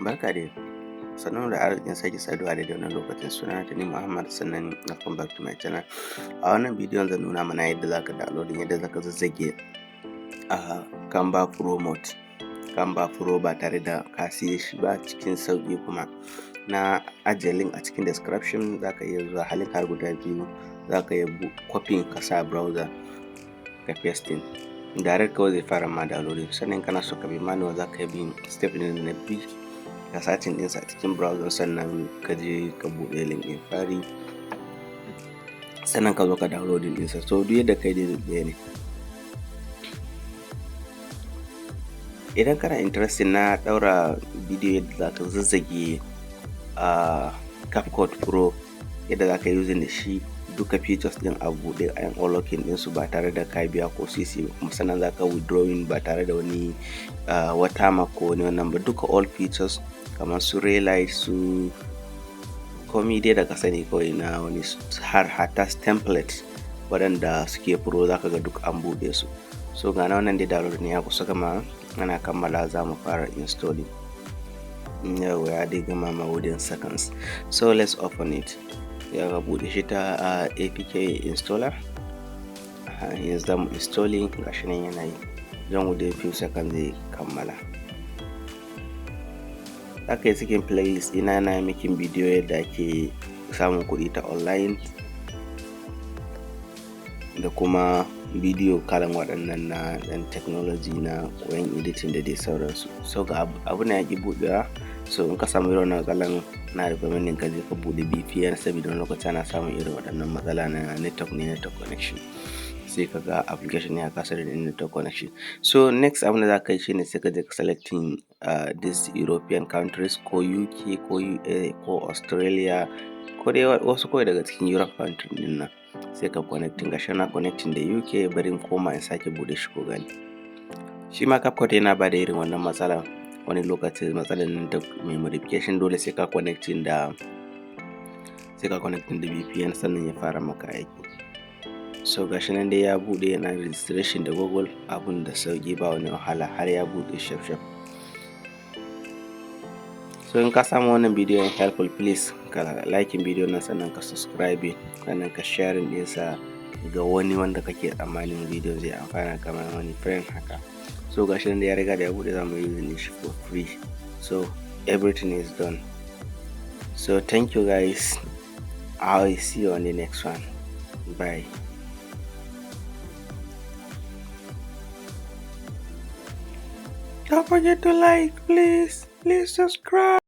Barka dai, sannunmu da arzikin sake saduwa a daidai wannan lokacin. Sunana Tanimu Ahmad, sannan welcome back to my channel. A wannan bidiyon zan nuna mana yadda za ka downloading, yadda za ka zazzage a Canva Pro Mode, Canva Pro, ba tare da ka siye shi ba, cikin sauƙi. Kuma na ajiye link a cikin description, za ka iya zuwa link har guda biyu. Za ka iya copying, ka sa browser, ka pasting direct, kawai zai fara ma downloading. Sannan kana so ka bi manual, za ka bi step ɗin da na bi, ka searching ɗinsa a cikin browser, sannan ka je ka buɗe link ɗin fari, sannan ka zo ka downloading ɗinsa. So duk yadda kai dai ɗaya ne. Idan kana interested, na ɗaura bidiyo yadda za ka zazzage a CapCut Pro, yadda za ka using da shi, duka features ɗin a buɗe, an unlocking ɗinsu ba tare da ka biya ko sisi ba, kuma sannan za ka withdrawing ba tare da wani watermark ko wani wannan ba. Duka all features kamar su Relight, su komi dai da ka sani kawai na wani, har hatta template waɗanda suke Pro, za ka ga duk an buɗe su. So ga na wannan dai download ne ya kusa gama. Ana kammala za mu fara installing. Yauwa, ya dai gama ma within seconds. So let's open it. Ya ga buɗe shi ta APK installer. Yanzu za mu installing. Gashi nan yana yi don within few seconds zai kammala. Za ka yi cikin playlist ɗina, na making bidiyo yadda ake samun kuɗi ta online da kuma bidiyo kalan waɗannan na ɗan technology, na koyon editing da dai sauransu. So ga abu na yaƙi buɗewa. So in ka samu irin wannan matsalan, na recommending ka je ka buɗe VPN, saboda wani lokaci ana samun irin waɗannan matsala na network ne, network connection, sai ka ga application ya kasa da network connection. So next abin da za ka yi shine sai ka je ka selecting this European countries, ko UK, ko UA, ko Australia, ko dai wasu kawai daga cikin Europe country ɗin nan, sai ka connecting. Gashi na connecting da UK. Bari in koma in sake buɗe shi ku gani. Shi ma CapCut yana bada irin wannan matsala wani lokaci, matsalar network mai modification, dole sai ka connecting da VPN sannan ya fara maka aiki. So gashi nan dai ya buɗe, yana registration da Google. Abun da sauƙi, ba wani wahala, har ya buɗe shaf shaf. So in ka samu wannan bidiyon helpful, please ka liking bidiyon nan, sannan ka subscribe, sannan ka sharing ɗinsa ga wani wanda kake tsammanin bidiyon zai amfana, kamar wani friend haka. So gashi nan da ya riga da ya buɗe, za mu yi using shi for free. So everything is done. So thank you guys, I will see you on the next one. Bye. Don't forget to like, please, please subscribe.